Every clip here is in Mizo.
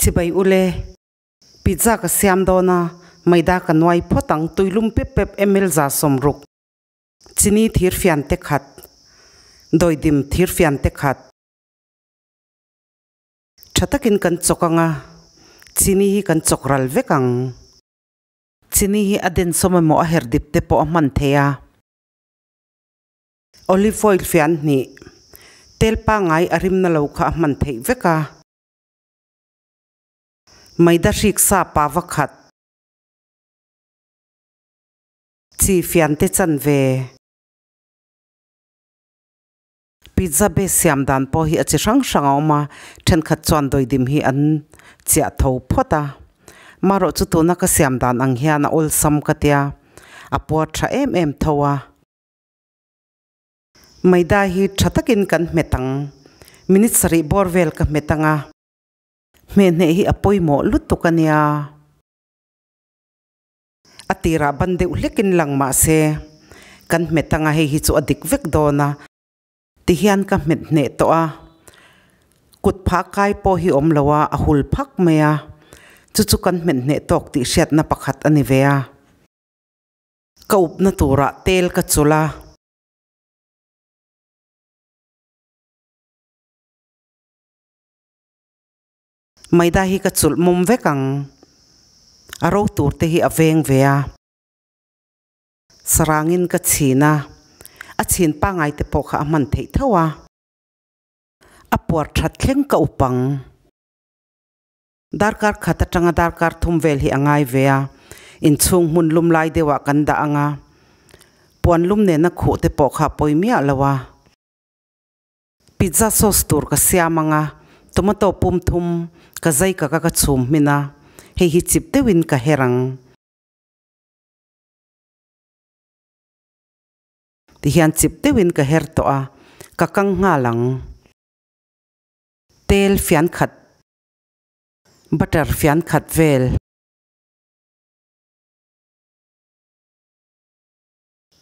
Chibai ule, pizza ka siam dawn a, maida ka nuai phawt ang tuilum pep pep ml 60 chini thir fian te khat, dawidim thir fian te khat. Tha takin kan chawk ang a, chini hi kan chawk ral vek ang. Chini hi a den sawm emaw a her dip te pawh a hman thei a. Olive oil fian hnih, tel pangngai a rimna lo kha a hman theih vek a. Maida hrik sa pa va khat. Chi fian te chan ve. Pizza base siam dan pawh hi a chi hrang hrang a awm a, thenkhat chuan dawidim hi an chiah tho phawt a. Marawh chu tuna ka siam dan ang hian a awlsam ka tia, a puar tha em em tho a. Maida hi tha takin kan hmet ang, minute sarih bawr vel ka hmet ang a. Hmehhneh hi a pawimawh lutuk a nia. A tirah ban deuh hlekin lang mah se, kan hmet anga hei hi chu a dik vek dawn a. Tihian ka hmet hneh tawh a, kut phah kai pawh hi awm lo a, a hul phak mai a. Chu chu kan hmet hneh tawk tih hriatna pakhat a ni ve a. Ka upna turah tel ka chulh a. Maida hi ka chulh mum vek ang. A ro tur te hi a veng ve a. Sarangin ka chhin a, a chhin pangngai te pawh kha a hman theih tho a. A puar that thleng ka up ang. Darkar khat atanga darkar thum vel hi a ngai ve a. Inchhung hmun lum lai deuhah kan dah ang a. Puan lum nena khuh te pawh kha a pawi miah lo a. Pizza sauce tur ka siam ang a, tomato pum thum ka zai ka ka ka chhum hmin a, hei hi chip deuhin ka her ang. Tihian chip deuhin ka her tawh a, ka kang nghal ang. Tel fian khat, butter fian khat vel.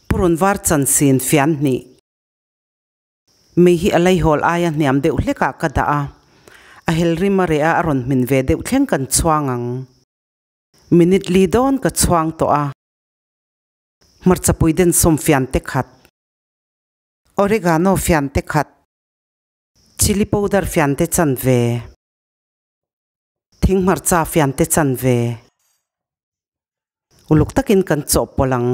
Purun var chansin fian hnih. Mei hi a laihawl aia hniam deuh hlekah ka dah a, a hel rim a reh a, a rawn hmin ve deuh thleng kan chhuang ang. Minute li dawn ka chhuang tawh a. Hmarcha pui den sawm fian te khat. Oregano fian te khat. Chilli powder fian te chan ve. Thing hmarcha fian te chan ve. Uluk takin kan chawhpawlh ang.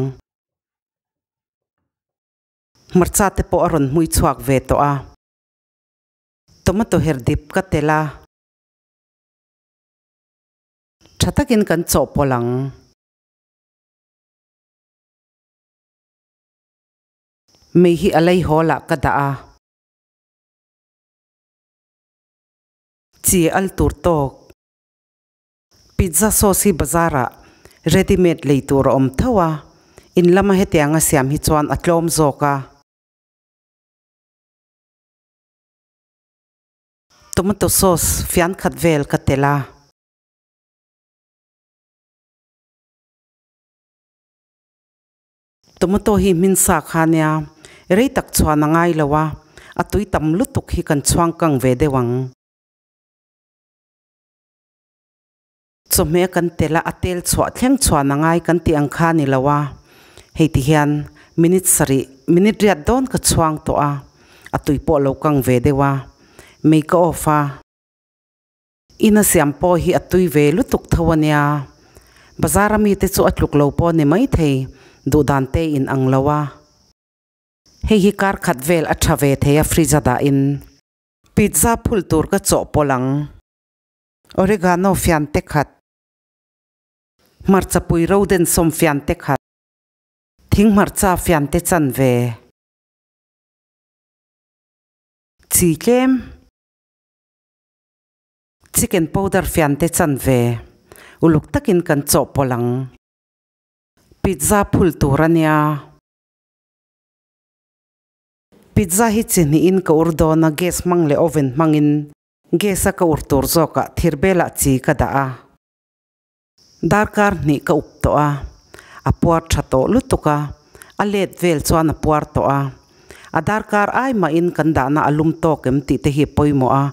Hmarcha te pawh a rawn hmui chhuak ve tawh a. Tomato her dip ka tel a. Tha takin kan chawhpawlh ang. Mei hi a lei hawl ah ka dah a. Chi al tur tawk. Pizza sauce hi bazar ah ready made lei tur a awm tho a, in lama hetianga siam hi chuan a tlawm zawk a. Tomato sauce fian khat vel ka telh a. Tomato hi hmin sa kha nia, rei tak chuan a ngai lo a, a tui tam lutuk hi kan chhuang kang ve deuh ang. Chawhmeh kan tel a, a tel chhuah thleng chhuan a ngai kan tih ang kha a ni lo a, hei ti hian minute sarih, minute riat dawn ka chhuang tawh a, a tui pawh lo kang ve deuh a, mei ka off a. Ina siam pawh hi a tui ve lutuk tho a nia, bazar a mite chu a tluk lo pawh a ni maithei, duhdan te in ang lo a. Hei hi kar khat vel a tha ve thei a fridge a dah in. Pizza phul tur ka chawhpawlh ang. Oregano fian te khat. Hmarcha pui ro den sawm fian te khat. Thing hmarcha fian te chan ve. Chi tlem. Chicken powder fian te chan ve. Uluk takin kan chawhpawlh ang. Pizza phul tur a nia. Pizza hi chi hnihin ka ur dawn a, gas hmang leh oven hmangin. Gas a ka ur tur zawkah thir belah chi ka dah a. Darkar hnih ka up tawh a, a puar tha tawh lutuk a, a let vel chuan a puar tawh a. A darkar ai mahin kan dahna a lum tawk em tih te hi a pawimawh a.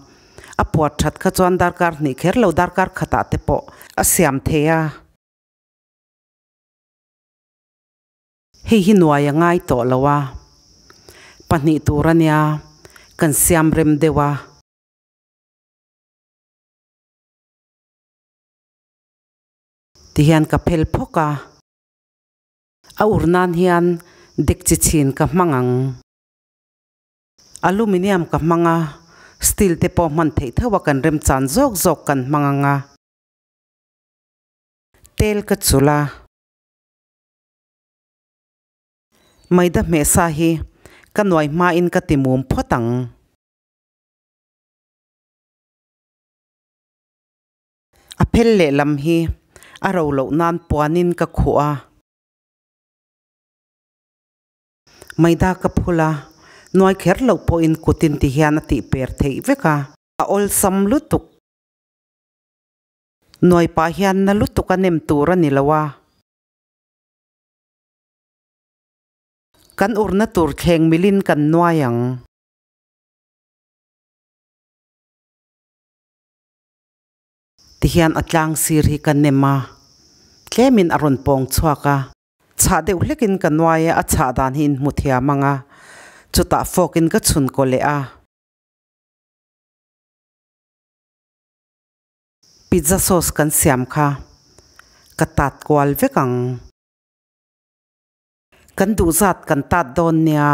A puar that kha chuan darkar hnih kher lo darkar khatah te pawh a siam thei a. Hei hi nuai a ngai tawh lo a, pahnih tur a nia, kan siam rem deuh a. Tihian ka phel phawk a. A ur nan hian dekchi chhin ka hmang ang. Aluminium ka hmang a, steel te pawh hman theih tho a kan remchan zawk zawk kan hmang ang a. Tel ka chul a. Maida hmehsa hi ka nuai hmain ka ti mum phawt ang. A phel lehlam hi a ro loh nan puanin ka khuh a. Maida ka phul a, nuai kher loh pawhin kutin ti hian a tih per theih vek a. A awlsam lutuk. Nuai pah hian na lutuk a nem tur a ni lo a. Kan urna tur thleng milin kan nuai ang. Tihian a tlang sir hi ka nem a, tlemin a rawn pawng chhuak a. Chhah deuh hlekin ka nuai a, a chhah dan hi inhmu thiam ang a, chutah fork in ka chhun kaw leh a. Pizza sauce kan siam kha ka tat kual vek ang. Kan duh zat kan tat dawn nia.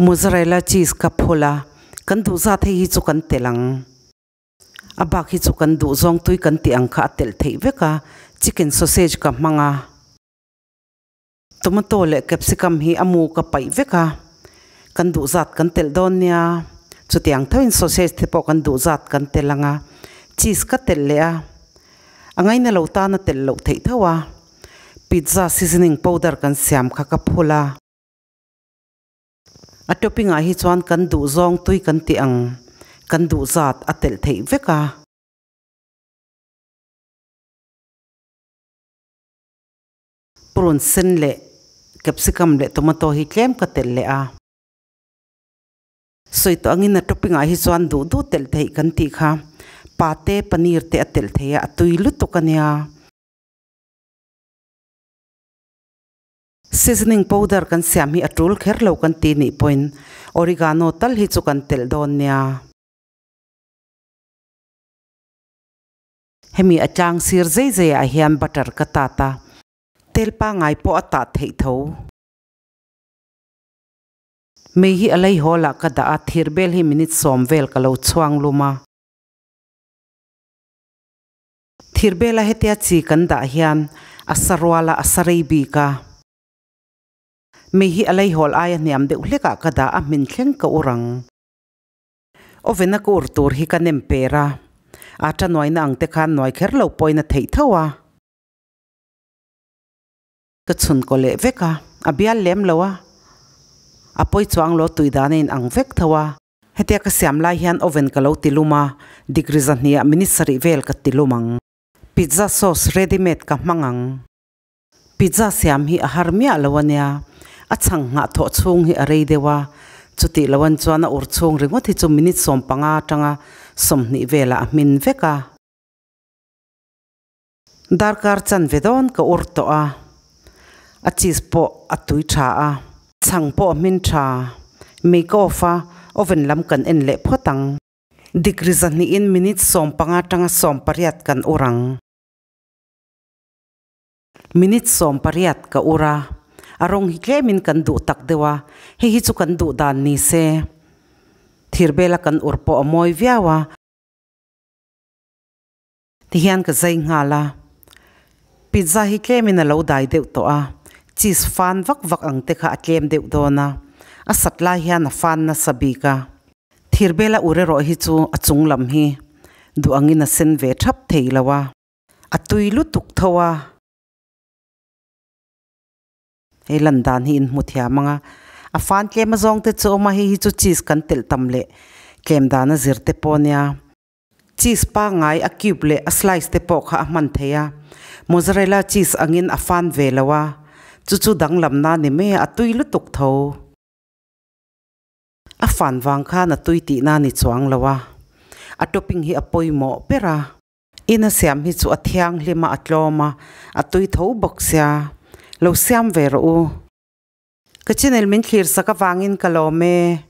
Mozzarella cheese ka phul a, kan duh zat hei hi chu kan telh ang. A bak hi chu kan duh zawng tui kan tih ang kha a telh theih vek a, chicken sausage ka hmang a. Tomato leh capsicum hi a mu ka paih vek a, kan duh zat kan telh dawn nia. Chutiang thoin sausage te pawh kan duh zat kan telh ang a, cheese ka telh leh a, a ngaina lo tan a telh loh theih tho a. Pizza seasoning powder kan siam kha ka phul a. A topping ah hi chuan kan duh zawng tui kan tih ang kan duh zat a telh theih vek a. Purun sen leh capsicum leh tomato hi tlem ka telh leh a. Sawi tawh angin a topping ah hi chuan duh duh telh theih kan tih kha pate paneer te a telh theih a, a tui lutuk a nia. Seasoning powder kan siam hi a tul kher lo kan ti nih pawhin oregano tal hi chu kan telh dawn nia. Hemi a tlang sir zei zei ah hian butter ka tat a, tel pangngai pawh a tah theih tho. Mei hi a lei hawl ah ka dah a, thir bel hi minute sawm vel ka lo chhuang lum a. Thirbela hetia chi kan dah hian a sa rual a, a sa rei bik a. Mei hi a leihawl aia hniam deuh hlekah ka dah a, hmin thleng ka ur ang. Oven a ka ur tur hi ka nem per a, atta nuaina ang te khan nuai kher lo pawhin a theih tho a. Ka chhun kaw leh vek a, a bial lem lo a, a pawi chuang lo tui dan a in ang vek tho a. Hetia ka siam lai hian oven ka lo ti lum a, degree zahnih ah minute sarih vel ka ti lum ang. Pizza sauce ready made ka hmang ang. Pizza siam hi a har miah lo ania, a chhang nghah thawh chhung hi a rei deuh a, chutih lo an chuan a ur chhung ringawt hi chu minute 15 atanga 20 velah a hmin vek a. Darkar chanve dawn ka ur tawh a, a cheese pawh a tui tha a, chhang pawh a hmin tha. Mei ka off a, oven lam kan en leh phawt ang. Degree zahnihin minute 15 atanga 18 kan ur ang. Minute 18 ka ur a, a rawng hi tlemin kan duh tak deuh a, hei hi chu kan duh dan ni se. Thirbela kan ur pawh a mawi viau a. Tihian ka zai nghal a, pizza hi tlemin a lo dai deuh tawh a, cheese fan vak vak ang te kha a tlem deuh dawn a, a sat lai hian a fan nasa bik a. Thirbela ur erawh hi chu a chung lam hi duh angin a sen ve thap thei lo a, a tui lutuk tho a. Hei lan dan hi in hmu thiam ang a, a fan tlem azawng te chu a awm a, hei hi chu cheese kan telh tam leh tlem dan a zir te pawh ania. Cheese pangngai a cube leh a slice te pawh kha a hman thei a, mozzarella cheese angin a fan ve lo a, Chu chu danglamna ni mai a, a tui lutuk tho. A fan vang khan a tui tihna ni chuang lo a, a topping hi a pawimawh ber a. Ina siam hi chu a thianghlim a, a tlawm a, a tui tho bawk sia. Lo siam ve rawh u. Ka channel min thlir sak avangin ka lawm e.